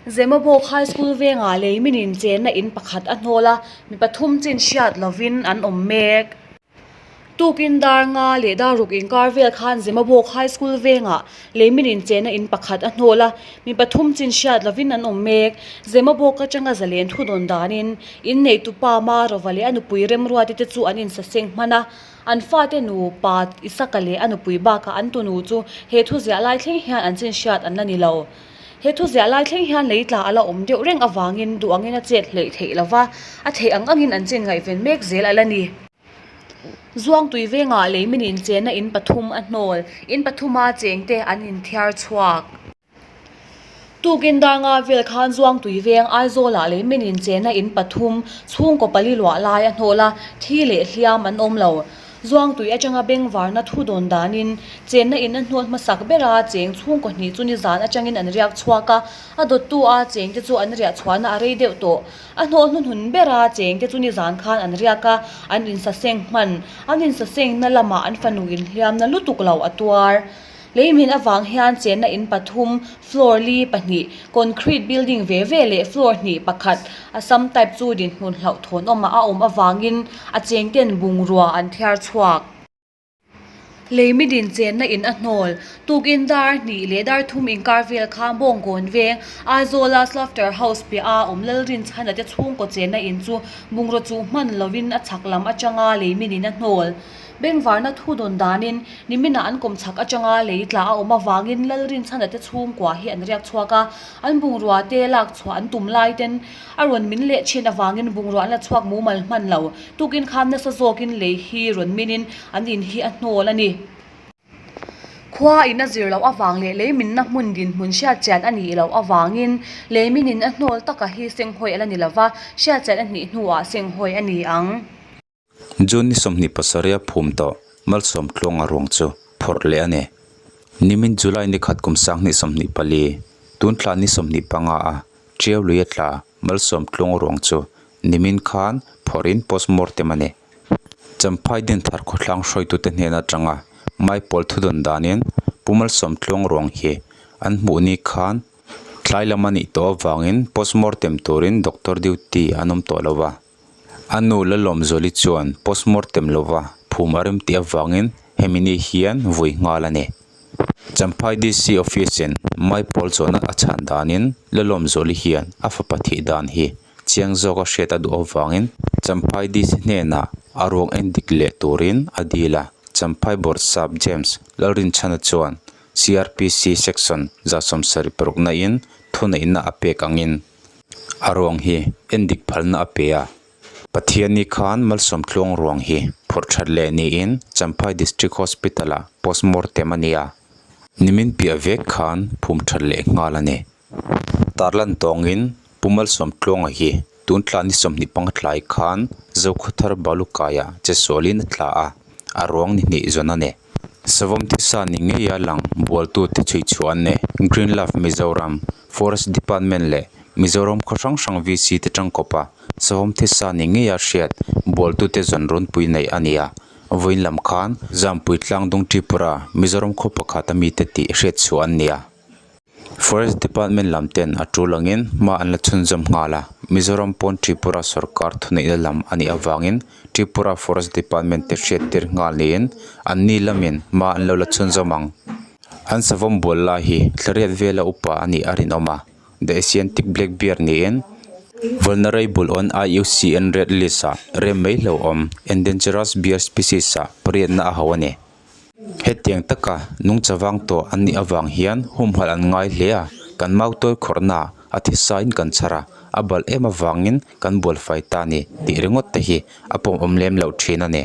Zemabawk High School vengah lei min inchenna in pakhat a hnawl a, mi pathum chin hriat lovin an awm mek. Tukin dar nga leh dar ruk inkar vel khan Zemabawk High School vengah lei min inchenna in pakhat a hnawl a, mi pathum chin hriat lovin an awm mek. Zemabawk atanga zalen thu dawn danin inneihtupa Marova leh a nupui Remruati te chu an insaseng hman a, An fate nu pa Isaka leh a nupui bakah an tunu chu he thu ziah lai thleng hian an chin hriat an la ni lo. He thu ziah lai thleng hian lei tla a la awm deuh reng avangin duh angin a chet hleih theih lo va, a theih ang angin an chin ngaihven mek zel a la ni. Zuangtui vengah lei min inchenna in pathum a hnawl, in pathuma chengte an inthiar chhuak. Tukin dar nga vel khan Zuangtui veng Aizawlah lei min inchenna in pathum chhungkaw pali luah lai a hnawl a, thi leh hliam an awm lo. Zuangtui atanga bengvarna thu dawn danin chenna in a hnawl hmasak bera cheng chhungkaw hnih chu nizan atangin an riak chhuak a, a dawttu a chengte chu an riah chhuahna a rei deuh tawh. A hnawl hnuhnun bera chengte chu nizan khan an riak a, an insaseng hman. An insasengna lamah an fanu inhliamna lutuk lo a tuar. Leimin avang hian chenna in pathum, floor li pahnih, concrete building ve ve leh floor hnih pakhat, Assam type chu dinhmun hlauhthawn awmah a awm avangin a chengten bungrua an thiar chhuak. Leimi din chenna in a hnawl, tukin dar hnih leh dar thum inkar vel kha Bawngkawn veng, Aizawla Slaughter House piah a awm Lalrinchhana te chhungkaw chenna in chu bungraw chuh hman lovin a chhak lam atanga leimin in a hnawl. Bengvarna thu dawn danin niminah an kawm chhak atanga lei tla a awm avangin Lalrinchhana te chhungkua hi an riak chhuak a, an bungrua te lak chhuah an tum lai ten a rawn min leh thin avangin bungrua an la chhuak mumal hman lo. Tukin khan nasa zawkin lei hi rawn minin an in hi a hnawl a ni. Khua in a zir loh avang leh lei minna hmun dinhmun hriatchian a nih loh avangin lei minin a hnawl taka hi senghawi a la ni lova, hriatchian a nih hnuah senghawi a ni ang. June ni 27 a phum tawh Malsawm Tluanga ruang chu phawrh leh a ni. Nimin July ni khat kum 2024, tun thla ni 25 a Tiau lui a tla Malsawm Tluanga ruang chu nimin khan phawrhin postmortem a ni. Champhai Dinthar khawthlang hruaitute hnen atanga Maipawl thudawn danin Pu Malsawm Tluanga ruang hi an hmuh ni khan tlai lam a nih tawh avangin postmortem turin doctor duty an awm tawh lo va. A nu Lalawmzuali chuan postmortem lova phum a rem tih avangin hemi ni hian vui nghal a ni. Champhai DC Office in Maipawl zawhna a chhan danin Lalawmzuali hian a fapa thih dan hi chiang zawka hriat a duh avangin Champhai DC hnenah a ruang en dik leh turin a dil a. Champhai Bawrhsap James Lalrinchhana chuan CRPC Section 176 na in thuneihna a pek angin A ruang hi endik phalna a pe a, Pathianni khan Malsawm Tluang ruang hi phawrh that leh niin Champhai District Hospital ah postmortem a ni a, nimin piah vek khan phum that leh nghal a ni. Tarlan tawngin Pu Malsawm Tluanga hi tun tla ni 25 tlai khan Zokhawthar Balukaia che sualin a tla a, a ruang ni hnih zawn a ni. Savawm thisa ni ngeia lang bualtute chhui chhuah an ni. Green Love Mizoram, Forest Department leh Mizoram khaw hrang hrang VC te tangkawpa savawm thisa ni ngeia hriat bualtute zawn runpui neih a ni a. Vawiin lam khan Zampui Tlangdung Tripura, Mizoram khaw pakhat a mite tih hriat chhuah an ni a. Forest Department lam ten a tul angin hma an la chhunzawm nghal a, Mizoram pawn Tripura sorkar thuneihna lam a nih avangin Tripura Forest Department te hriattir nghal niin anni lamin hma an lo la chhunzawm ang. An savawm bual lai hi thlariat vela upa a nih a rinawm a, The Asiantic Black Bear niin Vulnerable on IUCN Red List ah rem mai hlauhawm Endangerous Bear Species ah pariatna a ho a ni. Hetiang taka nungcha vang tawh an nih avang hian humhalh an ngai hle a, kan mautuai khawrhna a thisain kan chhar a, a balh em avangin kan bualfai ta a ni tih ringawt te hi a pawmawm lem loh thin a ni.